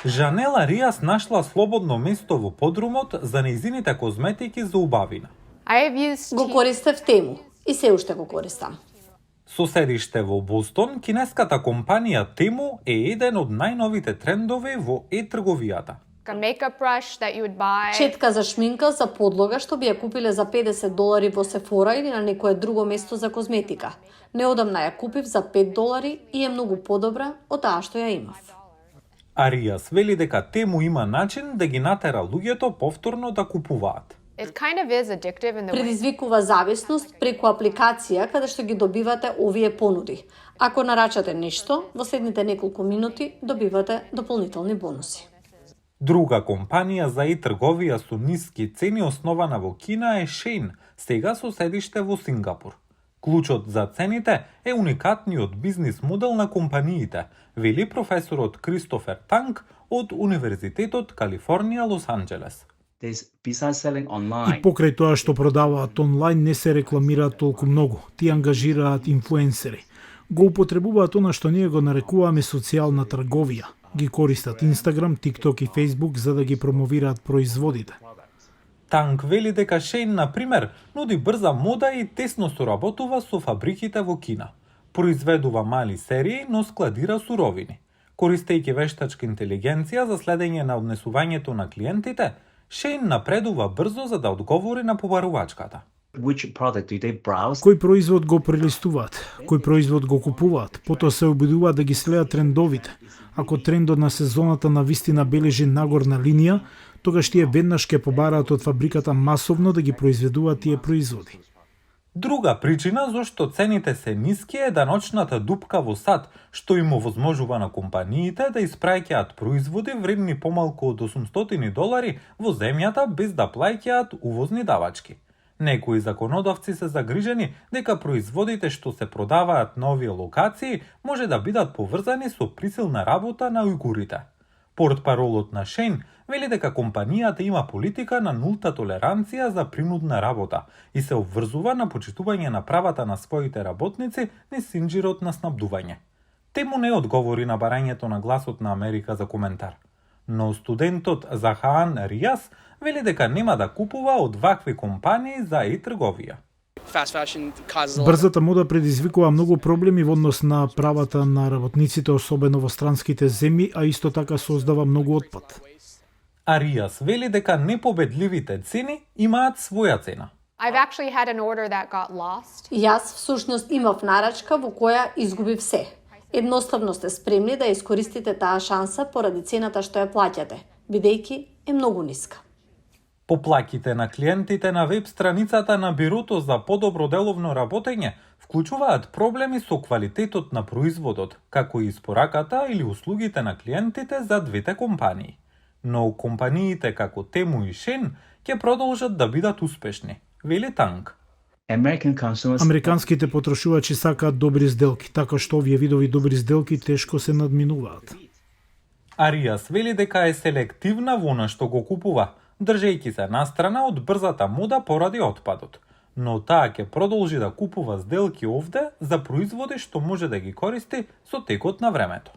Жанела Риас нашла слободно место во подрумот за нејзините козметики за убавина. Го користев Тему и се уште го користам. Со седиште во Бостон, кинеската компанија Тему е еден од најновите трендови во e-трговијата. Четка за шминка за подлога што би ја купиле за $50 во Сефора или на некое друго место за козметика. Неодамна ја купив за $5 и е многу подобра од таа што ја имав. Ариас вели дека Тему има начин да ги натера луѓето повторно да купуваат. Предизвикува зависност преку апликација каде што ги добивате овие понуди. Ако нарачате нешто, во следните неколку минути добивате дополнителни бонуси. Друга компанија за e-трговија со ниски цени основана во Кина е Shein, сега со седиште во Сингапур. Клучот за цените е уникатниот бизнис модел на компаниите, вели професорот Кристофер Танк од Универзитетот Калифорнија Лос Анџелес. И покрај тоа што продаваат онлайн не се рекламираат толку многу, ти ангажираат инфлуенсери. Го употребуваат она што ние го нарекуваме социјална трговија. Ги користат Инстаграм, ТикТок и Фејсбук за да ги промовираат производите. Танк вели дека Shein, например, нуди брза мода и тесно соработува со фабриките во Кина. Произведува мали серии, но складира суровини. Користејќи вештачка интелигенција за следење на однесувањето на клиентите, Shein напредува брзо за да одговори на побарувачката. Кој производ го прелистуваат, кој производ го купуваат, потоа се обидуваат да ги следат трендовите. Ако трендот на сезоната на вистина бележи нагорна линија, тогаш тие веднаш ќе побараат од фабриката масовно да ги произведуваат тие производи. Друга причина зашто цените се ниски е даночната дупка во САД, што им овозможува на компаниите да испраќаат производи вредни помалку од $800 во земјата без да плаќаат увозни давачки. Некои законодавци се загрижени дека производите што се продаваат на овие локации може да бидат поврзани со присилна работа на ујгурите. Портпаролот на Shein вели дека компанијата има политика на нулта толеранција за принудна работа и се обврзува на почитување на правата на своите работници низ синџирот на снабдување. Тему не одговори на барањето на Гласот на Америка за коментар. Но студентот Захаан Риас вели дека нема да купува од вакви компании за e-трговија. Брзата мода предизвикува многу проблеми во однос на правата на работниците, особено во странските земји, а исто така создава многу отпад. Ариас вели дека непобедливите цени имаат своја цена. Јас всушност имав нарачка во која изгубив се. Едноставно сте спремни да искористите таа шанса поради цената што ја плаќате, бидејќи е многу ниска. Поплаките на клиентите на веб страницата на Бирото за подобро деловно работење вклучуваат проблеми со квалитетот на производот, како и испораката или услугите на клиентите за двете компании. Но компаниите како Тему и Shein ќе продолжат да бидат успешни, вели Танк. Американските потрошувачи сакаат добри сделки, така што овие видови добри сделки тешко се надминуваат. Ариас вели дека е селективна во она што го купува, држејќи се настрана од брзата мода поради отпадот. Но таа ќе продолжи да купува сделки овде за производи што може да ги користи со текот на времето.